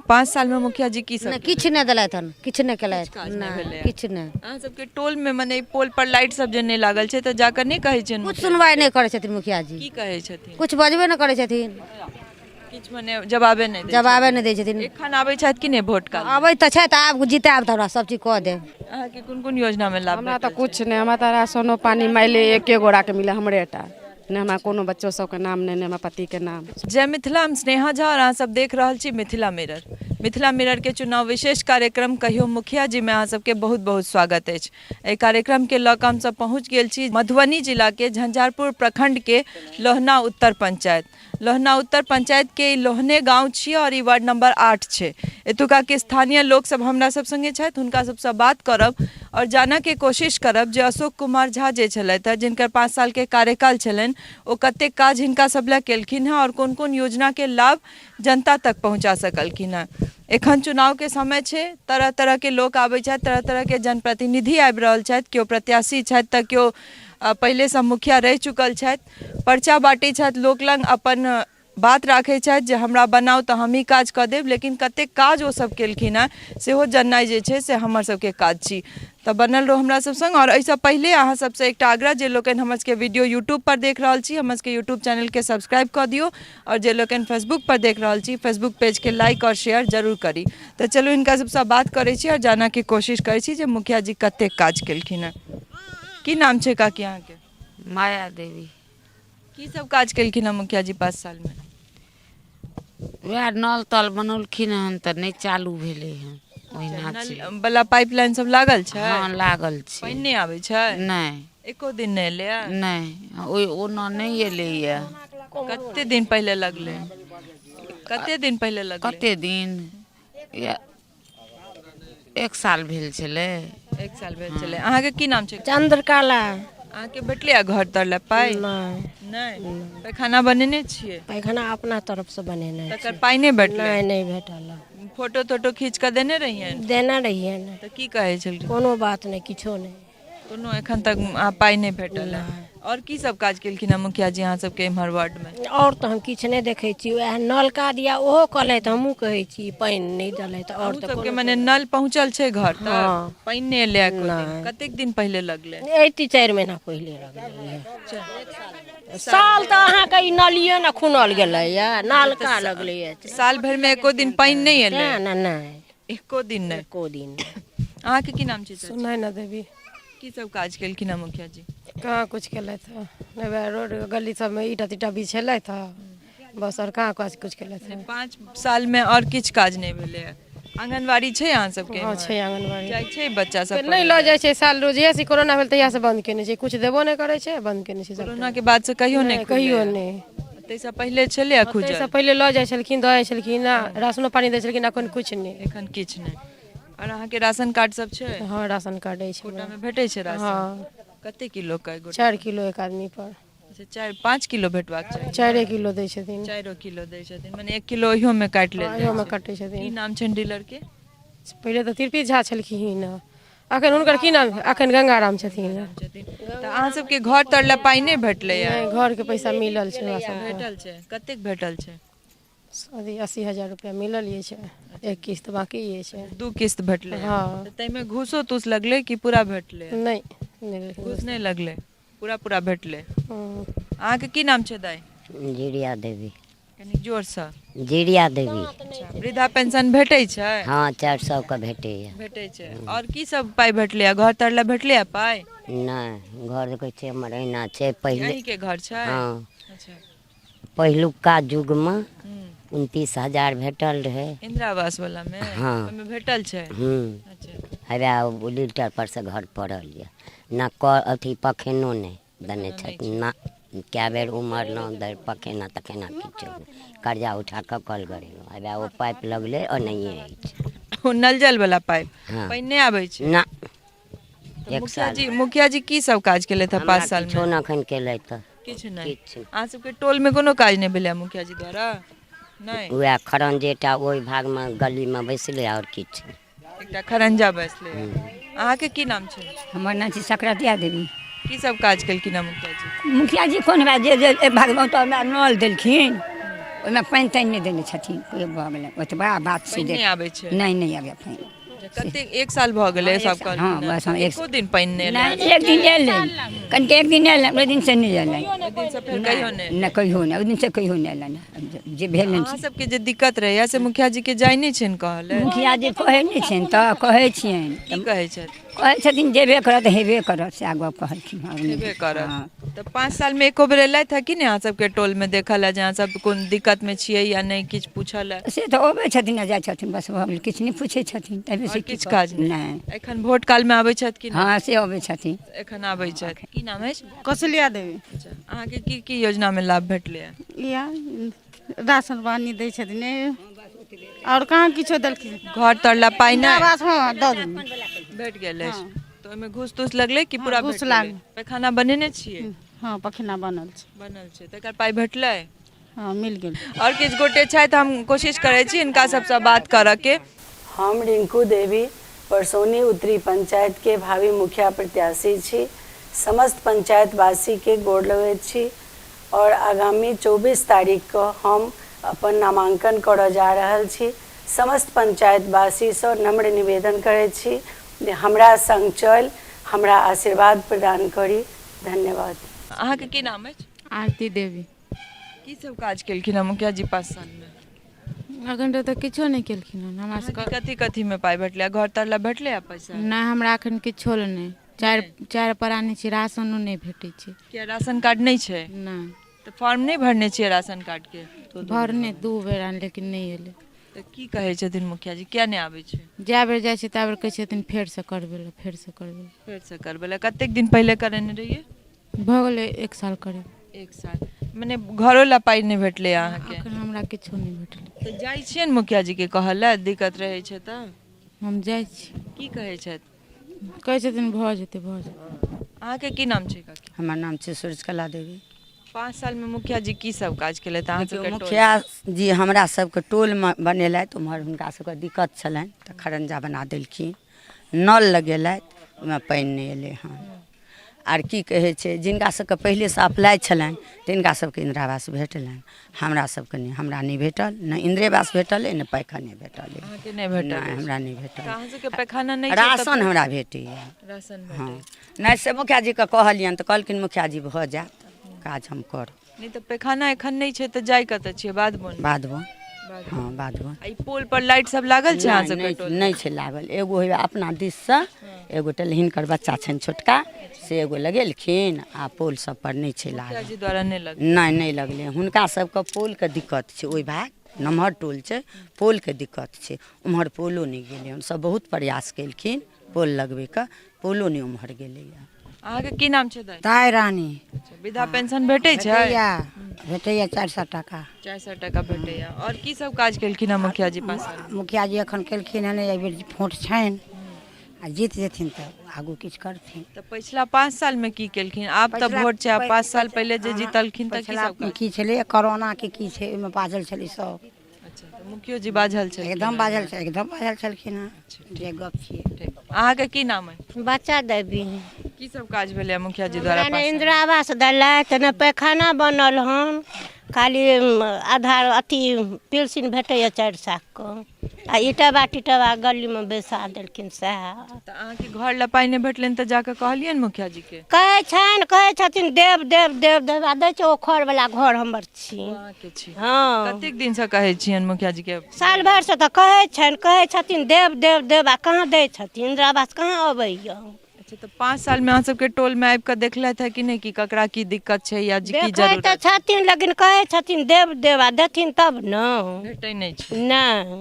5 साल में मुखिया जी की सब नहि किछु नहि देलथि हन, किछु नहि केलथि। काज नहि भेलैए। किछु नहि। अहाँ सबके टोल में मने पोल पर लाइट सब जे नहि लागल छै तऽ जाकर नहि कहै छियनि? कुछ सुनवाइ नहि करै छथिन मुखिया जी। की कहै छथिन? कुछ बजबे नहि करै छथिन, किछु मने जवाबे नहि दै। जवाबे नहि दै छथिन। एखन आबै छथि कि नहि भोट काल? आबै तऽ छथि, आब जितायब तऽ हमरा सब चीज कऽ देब। अहाँके कोन कोन योजना में लाभ? हमरा तऽ कुछ नहि, हमरा तऽ राशनो पानी माइले एके गोराके मिले, हमरे टा नहि, हमरा कोनो बच्चो सबके नाम नहि, नहि हमरा पतिके नाम। जय मिथिला, हम स्नेहा झा और अहाँ सब देख रहल छी मिथिला मिरर। मिथिला मिरर के चुनाव विशेष कार्यक्रम कहियो मुखिया जी में अहाँ सबके बहुत बहुत स्वागत अछि। एहि कार्यक्रम के लऽ कऽ हमसब पहुँच गेल छी मधुबनी जिला के झंझारपुर प्रखंड के लोहना उत्तर पंचायत। लोहना उत्तर पंचायत के ई लोहने गाँव छी और ई वार्ड नंबर 8 छै। एतुका के स्थानीय लोक सब हमरा सब संगे छथि, हुनका सबसँ बात करब और जानऽ के कोशिश करब जे अशोक कुमार झा जे छलथि हँ, जिनकर 5 साल के कार्यकाल छलनि, ओ कतेक काज हिनका सब लए केलखिन हँ और कोन कोन योजना के लाभ जनता तक पहुँचा सकलखिन हँ। एखन चुनाव के समय छै, तरह तरह के लोक आबै छथि, तरह तरह के जनप्रतिनिधि आबि रहल छथि, केओ प्रत्याशी छथि तऽ केओ पहिलेसँ मुखिया रहि चुकल छथि। पर्चा बाँटै छथि, लोक लग अपन बात राखै छथि जे हमरा बनाउ तऽ हम ई काज कऽ देब, लेकिन कतेक काज ओ सब केलखिन हँ सेहो जननाइ जे छै से हमर सबके काज छी। तऽ बनल रहू हमरा सब संग। आओर एहिसँ पहिले अहाँ सबसँ एकटा आग्रह, जे लोकनि हमर सबके वीडियो यूट्यूब पर देख रहल छी, हमर सबके यूट्यूब चैनलके सब्सक्राइब कऽ दियौ, आओर जे लोकनि फेसबुक पर देख रहल छी, फेसबुक पेजके लाइक आओर शेयर जरूर करी। तऽ चलू हिनका सबसँ बात करै छी आओर जानऽके कोशिश करै छी जे मुखिया जी कतेक काज केलखिन हँ। की नाम छै काकी अहाँके? माया देवी। की सब काज केलखिन हँ मुखिया जी 5 साल में? वएह नल तल बनौलखिन हन तऽ नहि चालू भेलै हन, ओहिना छै। नल वाला पाइप लाइन सब लागल छै? हँ, लागल छै। पानि नहि आबै छै? नहि। एको दिन नहि एलै? नहि, ओहि ओना नहि एलैया। कते दिन पहिले लगलै? कते दिन पहिले लगलै? कते दिन? 1 साल भेल छलै। 1 साल भेल छलै। अहाँके की नाम छै? चंद्रकला। अहाँके भेटलै घर तर लए पाइ? नहि। नहि। पैखाना बनेने छियै? पैखाना अपना तरफ से बनेने। तकर पाइ नहि भेटलै? नहि, नहि भेटल। फोटो तोटो खींच कऽ देने रहियनि? देने रहियनि। तऽ की कहै छलखिन? कोनो बात नहि, किछो नहि। कोनो एखन तक पाइ नहि भेटल है। आओर की सब काज केलखिन हँ मुखिया जी अहाँ सबके एम्हर वार्ड में? आओर तऽ हम किछु नहि देखै छी, वएह नलका दिया ओहो कहलथि, हमहूँ कहै छी पानि नहि देलथि। आओर तऽ सबके मने नल पहुँचल छै घर तक? हँ। पानि नहि एलै एको दिन? कतेक दिन पहिले लगलै? एहि 3-4 महीना पहिले लगलै। साल तऽ अहाँके ई नलिये ने खुनल गेलैया, नलका लगलैया। साल भरि में एको दिन पानि नहि एलै? नहि, नहि, एको दिन नहि। एको दिन नहि। अहाँके की नाम छै? सुनैना देवी। की सब काज केलखिन हँ मुखिया जी? कहाँ कुछ केलथि हँ, नहि वएह रोड गली सबमे ईटा तीटा बिछेलथि हँ बस, आओर कहाँ काज कुछ केलथि हँ। 5 साल में आओर किछु काज नहि भेलै हँ। आंगनबाड़ी छै अहाँ सबके? हँ, छै आंगनबाड़ी। जाइ छै बच्चा सब? नहि लऽ जाइ छै। साल रोज जहिया से कोरोना भेल तहिया से बंद केने छै, कुछ देबो नहि करै छै, बंद केने छै। कोरोना के बाद से कहियो नहि? कहियो नहि। ताहिसँ पहिले छलै खुजल? ताहिसँ पहिले लऽ जाइ छलखिन, दऽ जाइ छलखिन, राशनो पानी दै छलखिन, एखन किछु नहि। एखन किछु नहि। आओर अहाँके राशन कार्ड सब छै? हँ, राशन कार्ड अछि। कोटामे भेटै छै राशन? हँ। कते किलो के? 4 किलो एक आदमी पर। अच्छा, 4-5 किलो भेटबाक चाही। 4 किलो दै छथिन। 4 किलो दै छथिन, मने 1 किलो ओहियोमे काटि लेल। ओहियोमे काटै छथिन। की नाम छनि डीलर के? पहिले तऽ तिरपित झा छलखिन, अखन हुनकर की नाम, अखन गंगाराम छथिन। तऽ अहाँ सबके घर तर लए पाइ नहि भेटलैया? नहि, घरके पैसा मिलल छै हमरा सबके। भेटल छै? कतेक भेटल छै? 80 हजार रुपया मिलल अछि, 1 किस्त बाकी अछि। 2 किस्त भेटलै? हँ। तऽ ताहिमे घूसो तूस लगलै कि पूरा भेटलै? नहि, घूस नहि लगलै, पूरा पूरा भेटलै। अहाँके की नाम छै दाइ? जीरिया देवी। कनी जोरसँ। जीरिया देवी। वृद्धा पेंशन भेटै छै? हँ, 400 के भेटैया। भेटै छै। आओर की सब पाइ भेटलै? घर तर लए भेटलै पाइ? नहि, घर देखै छियै हमर एहिना छै पहिले। अहींके घर छै? हँ। अच्छा। पहिलुका युगमे 29 हजार भेटल रहै। इंदिरा आवास वाला मे? हँ। ओहिमे भेटल छै? हूँ। अच्छा। हवे लीटर पर से घर पड़ल यऽ ना, क अथी पखेनो नहि देने छथि ना। कए बेर उमरलहुँ दर पखेना तखेना किछो नहि, कर्जा उठा कऽ कल गड़ेलहुँ, हवे ओ पाइप लगलै ओनाहिए अछि। ओ नल जल वाला पाइप? हँ। पानि नहि आबै छै? ना। तऽ 1 मुखिया साल जी, मुखिया जी की सब काज केलथि हँ हमरा 5 साल किछो मे? नहि एखन केलथि हँ। किछु नहि? किछु। अहाँ सबके टोल मे कोनो काज नहि भेलै मुखिया जी द्वारा? नहि, उएह खरंजेटा ओहि भागमे गलीमे बैसलै, आओर किछु नहि। एकटा खरंजा बैसलै। अहाँके की नाम छै? हमर नाम छै सकरतिया देवी। की सब काज केलखिन हँ मुखिया जी? मुखिया जी कोन हमरा जे जे भगवान तऽ हमरा नल देलखिन, ओहिमे पानि तानि नहि देने छथिन। भऽ गेलै ओतबा बात छै। पानि नहि आबै छै? नहि, नहि आबै पानि। कतेक, एक साल भऽ गेलै सब कल? हँ, बस, हँ, एक एको दिन पानि नहि एलै? नहि, एक दिन एलै, कनिके एक दिन एलै, ओहि दिनसँ नहि एलै। ओहि दिनसँ फेर कहियो नहि? नहि, कहियो नहि, ओहि दिनसँ कहियो नहि एलनि जे भेल। अहाँ सबके जे दिक्कत रहैया से मुखिया जी के जाइ नहि छनि कहऽ लए? मुखिया जी कहै नहि छियनि तऽ कहै छियनि। की कहै छथि? कहै छथिन जेबे करत हेबे करत, सएह गप कहलखिन हँ। हेबे करत। तऽ 5 सालमे एको बेर एलथि हँ कि नहि अहाँ सबके टोलमे देखऽ लए जे अहाँ सब कोन दिक्कतमे छियै या नहि, किछु पूछऽ लए? से तऽ अबै छथिन आ जाइ छथिन, बस भऽ गेल। किछु नहि पूछै छथिन ताहि बेसी। किछु काज नहि। एखन भोट कालमे आबै छथि कि नहि? हँ, से अबै छथिन। एखन आबै छथि। की नाम अछि? कौशल्या देवी। अच्छा, अहाँके की की योजनामे लाभ भेटलै? इएह राशन पानी दै छथिन, आओर कहाँ किछो देलखिन। घर तर ला पाइ नहि? आवास, हँ, दऽ देलखिन। भेट गेल अछि। तऽ ओहिमे घूस तूस लगलै कि पूरा? घूस भेट गेलै? लागल। पैखाना बनेने छियै? हँ, पखिना बनल छै। बनल छै, तकर पाइ भेटलै? हँ, मिल गेल। आओर किछु गोटे छथि, हम कोशिश करै छी हिनका सबसँ बात करऽके। हम रिंकू देवी, परसौनी उत्तरी पंचायत के भावी मुखिया प्रत्याशी छी। समस्त पंचायतवासी के गोर लगैत छी और आगामी 24 तारीख के हम अपन नामांकन करऽ जा रहल छी। समस्त पंचायतवासीसँ नम्र निवेदन करैत छी जे हमरा संग चलि हमरा आशीर्वाद प्रदान करी। धन्यवाद। अहाँके की नाम अछि? आरती देवी। की सब काज केलखिन हँ मुखिया जी 5 सालमे? एखन तऽ किछो नहि केलखिन हन हमरा सबके। कथी कथीमे पाइ भेटलै? घर तर लए भेटलै आ पैसा? नहि, हमरा एखन किछो लए नहि। चारि प्राणी छी, राशनो नहि भेटै छै। किया, राशन कार्ड नहि छै? नहि। तऽ फॉर्म नहि भरने छियै राशन कार्डके? भरने 2 बेर, लेकिन नहि एलै। तऽ की कहै छथिन मुखिया जी, किया नहि आबै छै? जए बेर जाइ छै ता बेर कहै छथिन फेरसँ करबै लए, फेरसँ करबै लए। फेरसँ करबै लए। कतेक दिन पहिले करेने रहियै? भऽ गेलै 1 साल करीब। 1 साल। मने घरो लए पाइ नहि भेटलै अहाँके? एखन हमरा किछो नहि भेटलै। तऽ जाइ छियै ने मुखिया जीके कहऽ लए, दिक्कत रहै छै तऽ? हम जाइ छी। की कहै छथि? कहै छथिन भऽ जेतै, भऽ जेतै। अहाँके की नाम छै काकी? हमर नाम छै सूर्यकला देवी। 5 सालमे मुखिया जी की सब काज केलथि अहाँ देखियौ सबके टोल? मुखिया जी हमरा सबके टोलमे बनेलथि। उम्हर हुनका सबके दिक्कत छलनि तऽ खरंजा बना देलखिन, नल लगेलथि, ओहिमे पानि नहि एलै हन। आर की कहै छै, जिनका सबके पहिलेसँ अप्लाइ छलनि तिनका सबके इन्दिरा आवास भेटलनि, हमरा सबके नहि। हमरा नहि भेटल, नहि इन्दिरे आवास भेटल अइ, नहि पैखाने भेटल अइ। अहाँके नहि भेटल नहि, अछि? हमरा नहि भेटल। तऽ अहाँ सबके पैखाना नहि छै तऽ राशन हमरा भेटैए। राशन? हँ, नहि, से मुखिया जीके कहलियनि तऽ कहलखिन मुखिया जी भऽ जायत काज, हम करब। नहि तऽ पैखाना एखन नहि छै तऽ जाइ कतऽ छियै? बाध बन? बाध बन, हँ, बाध बन। आ ई पोल पर लाइट सब लागल छै अहाँ नहि, सबके नहि टोल? नहि छै लागल। एगो होइए अपना दिससँ, एगो टेल हिनकर बच्चा छनि छोटका, से एगो लगेलखिन आ पोल सब पर नहि छै मुखिया लागल। जी द्वारा नहि लगल? नहि, नहि लगलै। हुनका सबके पोलके दिक्कत छै। ओहि भाग नमहर टोल छै, पोलके दिक्कत छै। उम्हर पोलो नहि गेलै हन। सब बहुत प्रयास केलखिन पोल लगबैके, पोलो नहि उम्हर गेलैए। अहाँके की नाम छै दाइ? ताइ रानी। वृद्धा पेंशन भेटै छै? भेटैया, भेटैया 400 टाका। 400 टाका भेटैया। आओर की सब काज केलखिन हँ मुखिया जी 5 साल? मुखिया जी एखन केलखिन हन, एहि बेर वोट छनि आ जीत जेथिन तऽ आगू किछु करथिन। तऽ पछिला 5 सालमे की केलखिन? आब तऽ वोट छै, आब 5 साल पहिले जे जीतलखिन तऽ की पछिला सब काज? की छलै, कोरोनाके की छै, ओहिमे बाजल छलै सब। अच्छा, तऽ मुखियो जी बाझल छलखिन? एकदम बाजल छै, एकदम बाजल छलखिन हँ, जे गप छियै। अहाँके की नाम अइ? बच्चा देवी। की सब काज भेलै मुखिया जी द्वारा हमरा ने 5 साल? इन्दिरा आवास देलथि, ने पैखाना बनल हन, खाली आधार अथी पेंशन भेटैए 400 के, आ ईटवा टीटवा गलीमे बैसा देलखिन सएह। तऽ अहाँके घर लए पाइ नहि भेटलनि तऽ जाकऽ कहलियनि मुखिया जी के? कहै छनि, कहै छथिन देब देब देब देब, आ दै छै। ओ खरवला घर हमर छी। अहाँके छी? हँ। कतेक दिनसँ कहै छियनि मुखिया जी के? साल भरिसँ तऽ कहै छनि, कहै छथिन देब देब देब, आ कहाँ दै छथिन? इन्दिरा आवास कहाँ अबैए? अच्छा, तऽ 5 सालमे अहाँ सबके टोलमे आबि कऽ देखलथि है कि नहि कि ककरा की दिक्कत छै या की देखै तऽ जरूरत? छथिन, लेकिन कहै छथिन देब देब, आ देथिन तब ने। भेटै नहि छै? नहि।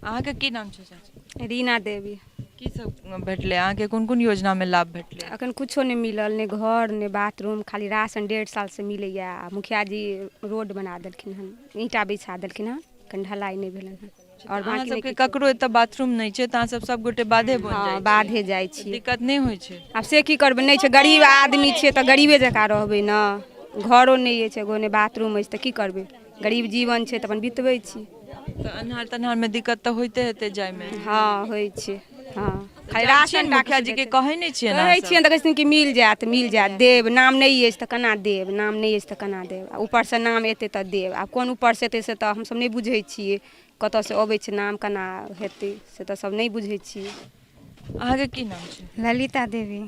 अहाँके की नाम छै चाची? रीना देवी। की सब भेटलै अहाँके, कोन कोन योजनामे लाभ भेटलै? अखन कुछो नहि मिलल, नहि घर नहि बाथरूम, खाली राशन 1.5 सालसँ मिलैए। आ मुखिया जी रोड बना देलखिन हन, ईंटा बिछा देलखिन हन, कनि ढलाई नहि भेलनि हन। आओर अहाँ बाँकी सबके ककरो एतऽ बाथरूम नहि छै तऽ अहाँ सब सब गोटे बाधे बन हँ जाइ छियै? बाधे जाइ छियै। दिक्कत नहि होइ छै? आब से की करबै, नहि छै। गरीब आदमी छियै तऽ गरीबे जकाँ रहबै ने। घरो नहि अछि एगो, नहि बाथरूम अछि, तऽ की करबै? गरीब जीवन छै तऽ अपन बितबै छी। तऽ अन्हार तन्हारमे दिक्कत तऽ होइते हेतै जाइमे? हँ, होइ छै, हँ। खाली जाइ राशन छियनि टा मुखिया जी के कहै नहि छियनि कहै अहाँ सब? छियनि तऽ कहै छथिन कि मिल जायत मिल जायत देब नाम नहि अछि तऽ केना देब नाम नहि अछि तऽ केना देब आ ऊपरसँ नाम एतै तऽ देब आब कोन ऊपरसँ एतै से तऽ हमसभ नहि बुझै छियै कतऽसँ अबै छै नाम केना हेतै से तऽ सब नहि बुझै छियै अहाँके की नाम छै ललिता देवी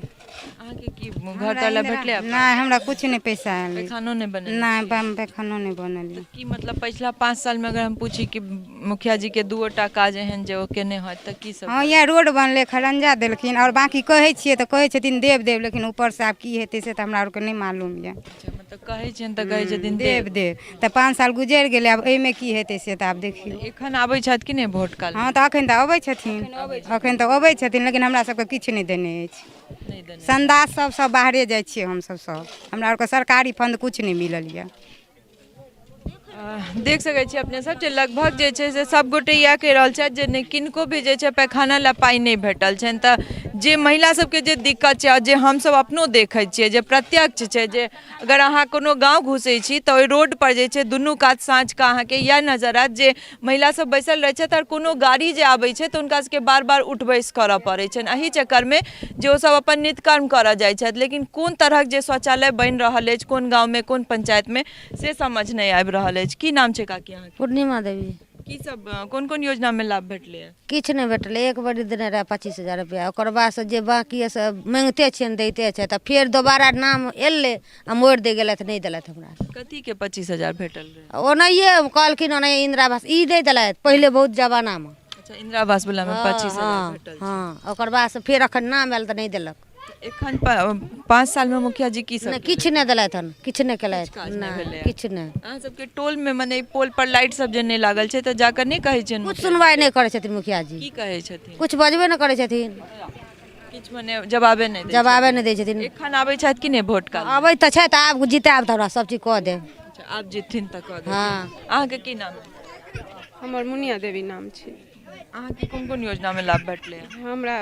अहाँके की घर तर लए भेटलै अपन? नहि हमरा किछु नहि पैसा आयल पैखानो नहि बनेने नहि छियै? पैखानो नहि बनल यऽ। की मतलब पछिला 5 साल में अगर हम पूछी कि मुखिया जी के दूओटा काज एहन जे ओ केने होत तऽ की सब हँ इएह रोड बनलै खरंजा देलखिन आओर बाँकी कहै छियै तऽ कहै छथिन देब देब लेकिन ऊपरसँ आब की हेतै से तऽ हमरा आरके नहि मालूम यऽ मतलब कहै छियनि तऽ कहै छथिन देब देब तऽ 5 साल गुजरि गेलै आब एहिमे की हेतै से तऽ आब देखियौ एखन आबै छथि कि नहि भोट काल हँ तऽ एखन तऽ अबै छथिन एखन तऽ अबै छथिन लेकिन हमरा सबके किछु नहि देने अछि संदास सब सब बाहरे जाइ छियै हमसब सब हमरा आरके सरकारी फंड किछु नहि मिलल यऽ देख सकै छी अपने सब जे लगभग जे छै से सब गोटे इएह कहि रहल छथि जे नहि किनको भी जे छै पैखाना लए पाइ नहि भेटल छनि तऽ जे महिला सबके जे दिक्कत छै आ जे हमसब अपनो देखै छियै जे प्रत्यक्ष छै जे अगर अहाँ कोनो गाँव घुसै छी तऽ ओहि रोडपर जे छै दुनू कात साँझके अहाँके इएह नजर आयत जे महिला सब बैसल रहै छथि आओर कोनो गाड़ी जे आबै छै तऽ हुनका सबके बार बार उठ बैस करऽ पड़ै छनि एहि चक्करमे जे ओसब अपन नित्यकर्म करऽ जाइ छथि लेकिन कोन तरहक जे शौचालय बनि रहल अछि कोन गाँवमे कोन पंचायतमे से समझ नहि आबि रहल अछि की नाम छै काकी अहाँके पूर्णिमा देवी की सब कोन कोन योजनामे लाभ भेटलै किछु नहि भेटलै एक बेर देने रहए 25,000 रुपैआ ओकर बादसँ जे बाँकी यए से माङ्गिते छियनि दैते छथि आ फेर दोबारा नाम एलै आ मोड़ि दै गेलथि नहि देलथि हमरा कथीके 25,000 भेटल रहै ओनाहिए कहलखिन ओनाहिए इन्दिरा आवास ई नहि देलथि पहिले बहुत जमानामे अच्छा इन्दिरा आवास वलामे 25,000 भेटल हँ ओकर बादसँ फेर एखन नाम आयल तऽ नहि देलक एखन 5 सालमे मुखिया जी की सब नहि किछु नहि देलथि हन किछु नहि केलथि काज नहि भेलैए। किछु नहि अहाँ सबके टोलमे मने पोल पर लाइट सब जे नहि लागल छै तऽ जाकऽ नहि कहै छियनि कुछ सुनवाइ नहि करै छथिन मुखिया जी की कहै छथिन कुछ बजबे नहि करै छथिन किछु मने जवाबे नहि दै जवाबे नहि दै छथिन एखन आबै छथि कि नहि भोट काल अबै तऽ छथि आब जितायब तऽ हमरा सब चीज कऽ देब अच्छा आब जितथिन तऽ कऽ देब हँ अहाँके की नाम हमर मुनिया देवी नाम छै अहाँके कोन कोन योजनामे लाभ भेटलै हमरा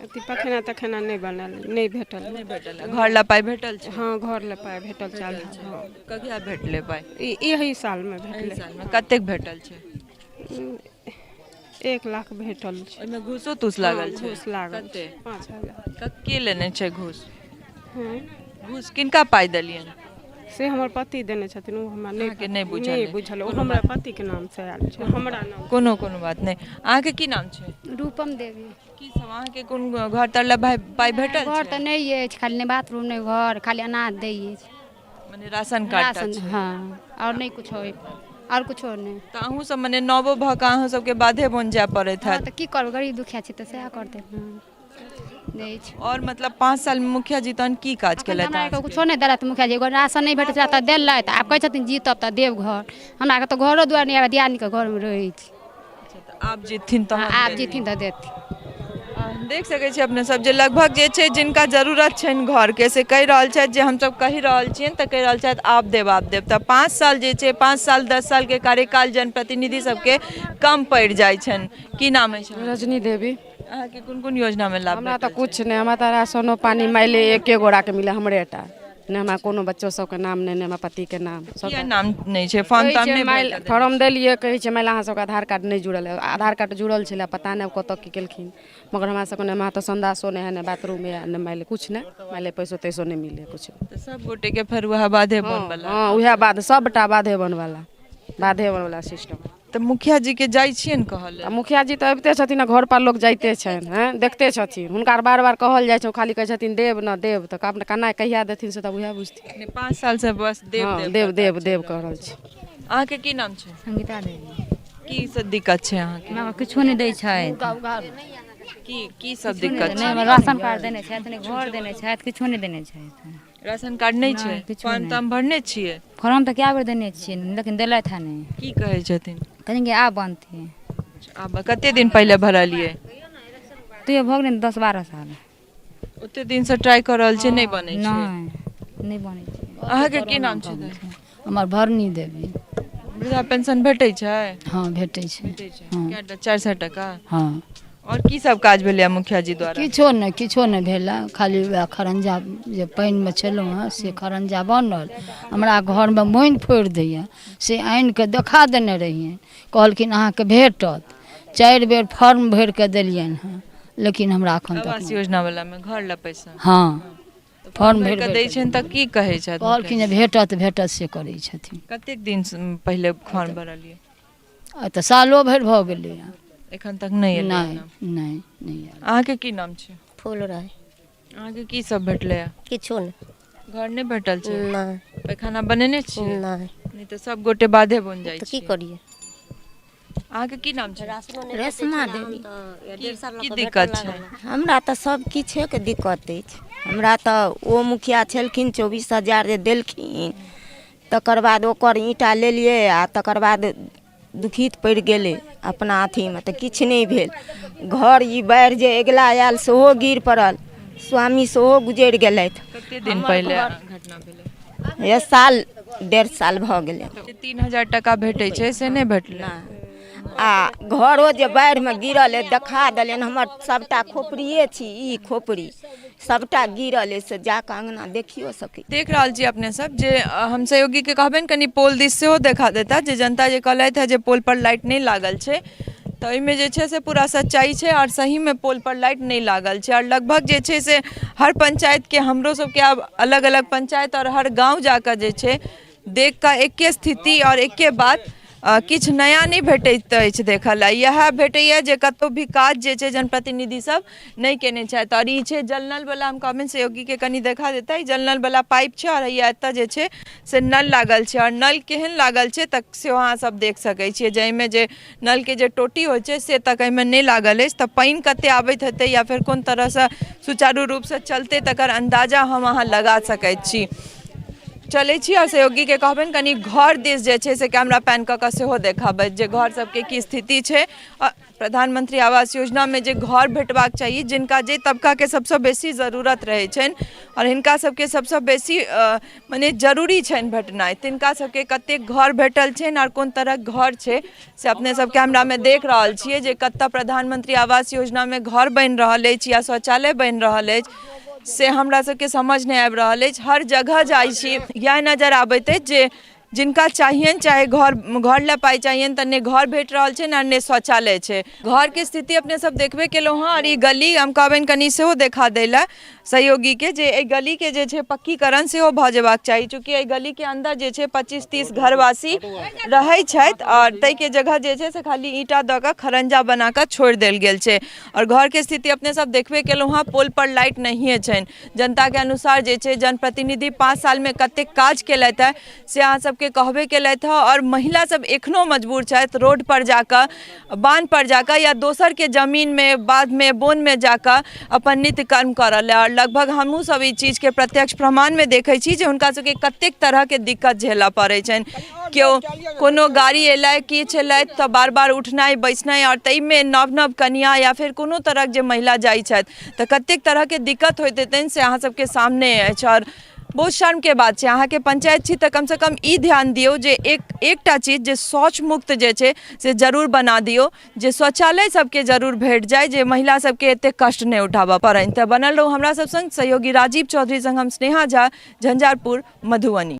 अथी पखना तखना नहि बनल नहि भेटल नहि भेटल घर लए पाइ भेटल छै हँ घर लए पाइ भेटल छै हँ कहिया भेटलै पाइ एहि सालमे भेटलै सालमे कतेक भेटल छै 1 लाख भेटल छै ओहिमे घूसो तूस लागल छै घूस लागल छै 5,000 के लेने छै घूस हँ घूस किनका पाइ देलियनि से हमर पति देने छथिन ओ हमरा अहाँके नहि बुझल नहि अइ। बुझल ओ हमरा पतिके नामसँ आयल छै हमरा नाम कोनो कोनो बात नहि अहाँके की नाम छै रूपम देवी की सब अहाँके कोन घर तर लए पाइ भेटल घर तऽ नहि अछि खाली नहि बाथरूम नहि घर खाली अनाज दै अछि मने राशन कार्ड टा राशन छै। हँ आओर नहि कुछो आओर कुछो नहि तऽ अहूँ सब मने नवो भऽ कऽ अहूँ सबके बाधे बन जाय पड़ैत हँ हैत तऽ की करबै गरीब दुखिया छी तऽ सएह करतै ने नहि अछि आओर मतलब 5 साल में मुखिया जी तहन की काज केलथि हमरा अहाँ आरके सबके? कुछो नहि देलथि मुखिया जी एगो राशन नहि भेटै छलै तऽ देलथि आब कहै छथिन जीतब तऽ देब घर हमरा आरके तऽ घरो दुआरि नहि आब दियादनीके घरमे रहै छी आब जीतथिन तहन आब देथिन। जीथिन तऽ देथिन देख सकै छी अपने सब जे लगभग जे छै जिनका जरूरत छनि घरके से कहि रहल छथि जे हमसब कहि रहल छियनि तऽ कहि रहल छथि आब देब आब देब तऽ 5 साल जे छै 5 साल 10 साल के कार्यकाल जनप्रतिनिधि सबके कम पड़ि जाइ छनि की नाम अछि रजनी देवी अहाँके कोन कोन योजनामे लाभ हमरा तऽ किछु नहि हमरा तऽ राशनो पानी माइले एके गोड़ाके मिले हमरे टा नहि हमरा कोनो बच्चो सबके नाम नहि नहि हमरा पतिके नाम किया नाम नहि छै फॉर्म कहै तार्म छै नहि माइल भरि कऽ देने फॉर्म देलियै कहै छै माइल अहाँ सबके आधार कार्ड नहि जुड़ल है आधार कार्ड जुड़ल छलै पता नहि कतऽ की केलखिन मगर हमरा सबके नहि हमरा तऽ संदासो नहि है नहि बाथरूम है नहि माइले किछु नहि माइले पैसो तैसो नहि मिले किछु तऽ सब गोटेके फेर वएह बाधे बन वला हँ उएह बाध सबटा बाधे बनवला बाधे बनवला सिस्टम तऽ मुखिया जी के जाइ छियनि कहऽ लेल आ मुखिया जी तऽ अबिते छथिन आ घर पर लोक जाइते छनि हँ देखते छथिन हुनका बार बार कहल जाइ छै ओ खाली कहै छथिन देब ने देब तऽ आब केना कहिया देथिन से तऽ उएह बुझथिन नहि 5 साल से बस देब हँ देब देब देब देब कऽ रहल छी अहाँके की नाम छै संगीता देवी की सब दिक्कत छै अहाँके हमरा किछो नहि दै छथि की की सब किछो नहि दिक्कत नहि छै हमरा राशन कार्ड देने छथि नहि घर देने छथि किछो नहि देने छथि राशन कार्ड नहि छै नहि, किछो फॉर्म नहि। तार्म भरने छियै फॉर्म तऽ कए बेर देने छियै लेकिन देलथि हँ नहि की कहै छथिन कहलखिन कि आब बनतै आब कते दिन पहिले भरलियै तैयो भऽ गेलै 10-12 साल ओते दिनसँ ट्राई कऽ रहल छियै नहि बनै छै नहि नहि बनै छै अहाँके की नाम छै दाइ? हमर भरनी देवी वृद्धा पेंशन भेटै छै हँ भेटै छै भेटै छै हँ कएटा 400 टका हँ आओर की सब काज भेलैए मुखिया जी द्वारा किछो नहि किछो नहि भेल हँ खाली वएह खरंजा जे पानिमे छलहुँ हँ से खरंजा बनल हमरा घरमे मोनि फोड़ि दैए से आनि कऽ देखा देने रहियनि कहलखिन अहाँके भेटत 4 बेर फॉर्म भरि कऽ देलियनि हँ लेकिन हमरा एखन तक आवास योजना वाला मे घर ला पैसा? हँ, फॉर्म भरि भरि कऽ दै छनि तऽ की कहै छथि? कहलखिन जे भेटत भेटत से करै छथिन। कतेक दिन पहिले फॉर्म भरलियै? आ तऽ सालो भरि भऽ गेलै। एखन तक नहि एलै? नहि नहि नहि आयल। अहाँके की नाम छै? फूल रहै। अहाँके की सब भेटलै? किछो नहि। घर नहि भेटल छै? नहि। पैखाना बनेने छियै? नहि। नहि तऽ सब गोटे बाधे बन जाइ तऽ की छियै। करियै? अहाँके की नाम छै? रेशमा देवी। की दिक्कत छै? हमरा तऽ सब किछेके दिक्कत अछि। हमरा तऽ ओ मुखिया छलखिन, 24,000 जे देलखिन, तकर बाद ओकर ईंटा लेलियै आ तकर बाद दुखित पड़ि गेलै अपना अथीमे, तऽ किछु नहि भेल घर। ई बाढ़ि जे अगिला आयल सेहो गिर पड़ल, स्वामी सेहो गुजरि गेलथि। कते दिन पहिले घटना भेलै? हे, साल 1.5 साल भऽ गेलै। जे 3000 टाका भेटै छै से नहि भेटलै? आ घरो जे बाढ़िमे गिरल अइ, देखा देलियनि, हमर सभटा खोपड़िए छी, ई खोपड़ी सभटा गिरल अइ, से जाकऽ अङ्गना देखियो सकै। देख रहल छी अपने सब जे हम सहयोगीके कहबनि कनि पोल दिस सेहो देखा देता, जे जनता जे कहलथि हँ जे पोल पर लाइट नहि लागल छै, तऽ ओहिमे जे छै से पूरा सच्चाइ छै आओर सहीमे पोल पर लाइट नहि लागल छै। आओर लगभग जे छै से हर पंचायतके, हमरो सबके आब अलग अलग पंचायत आओर हर गाँव जाकऽ जे छै देख कऽ एके स्थिति आओर एके बात, किछु नया नहि भेटैत अछि देखऽ लए। इएह भेटैए जे कतहु भी काज जे छै जनप्रतिनिधि सब नहि केने छथि। आओर ई छै जल नलवला, हम कहबनि सहयोगीके कनि देखा देता, ई जल नलवला पाइप छै आओर हैया एतऽ जे छै से नल लागल छै। आओर नल केहन लागल छै तऽ सेहो अहाँ सब देख सकै छियै, जाहिमे जे नलके जे टोटी होइ छै से तक एहिमे नहि लागल अछि, तऽ पानि कते आबैत हेतै या फेर कोन तरहसँ सुचारू रूपसँ चलतै तकर अन्दाजा हम अहाँ लगा सकैत छी। चलै छी आओर सहयोगीके कहबनि कनि घर दिस जे छै से कैमरा पैन कऽ कऽ सेहो देखाबथि जे घर सबके की स्थिति छै। प्रधानमंत्री आवास योजनामे जे घर भेटबाक चाही, जिनका जे तबकाके सबसँ बेसी जरूरत रहै छनि आओर हिनका सबके सबसँ बेसी मने जरूरी छनि भेटनाइ, तिनका सबके कतेक घर भेटल छनि आओर कोन तरहक घर छै से अपने सब कैमरामे देख रहल छियै, जे कतऽ प्रधानमंत्री आवास योजनामे घर बनि रहल अछि या शौचालय बनि रहल अछि से हमरा सबके समझ नहि आबि रहल अछि। हर जगह जाइ छी, इएह नजर आबैत अछि जे जिनका चाहियनि, चाहे घर घर लए पाइ चाहियनि, तऽ नहि घर भेट रहल छनि आओर नहि शौचालय छै। घरके स्थिति अपने सब देखबे केलहुँ हँ। आओर ई गली हम कहबनि कनि सेहो देखा दै लए सहयोगीके, जे एहि गलीके जे छै पक्कीकरण सेहो भऽ जेबाक चाही, चूँकि एहि गलीके अन्दर जे छै 25-30 घरवासी रहै छथि आओर ताहिके जगह जे छै से खाली ईंटा दऽ कऽ खरंजा बना कऽ छोड़ि देल गेल छै। आओर घरके स्थिति अपने सब देखबे केलहुँ हँ, पोल पर लाइट नहिए छनि। जनताके अनुसार जे छै जनप्रतिनिधि 5 सालमे कतेक काज केलथि हँ से अहाँ सबके कहबे केलथि हँ। आओर महिला सब एखनो मजबूर छथि रोड पर जाकऽ, बान्ह पर जाकऽ या दोसरके जमीनमे, बाधमे, बोनमे जाकऽ अपन नित्य कर्म करऽ लए। आओर लगभग हमहूँ सब ई चीजके प्रत्यक्ष प्रमाणमे देखै छी जे हुनका सबके कतेक तरहके दिक्कत झेलऽ पड़ै छनि। केओ कोनो गाड़ी एलै, किछु एलै, तऽ बार बार उठनाइ बैसनाइ, आओर ताहिमे नव नव कनिआँ या फेर कोनो तरहक जे महिला जाइ छथि तऽ कतेक तरहके दिक्कत होइत हेतनि से अहाँ सबके सामने अछि। आओर बहुत शर्मके बात छै, अहाँके पंचायत छी तऽ कमसँ कम ई ध्यान दियौ जे एक एकटा चीज जे शौच मुक्त जे छै से जरूर बना दियौ, जे शौचालय सबके जरूर भेट जाय, जे महिला सबके एतेक कष्ट नहि उठाबऽ पड़नि। तऽ बनल रहू हमरा सब संग, सहयोगी राजीव चौधरी संग हम स्नेहा झा, झंझारपुर, मधुबनी।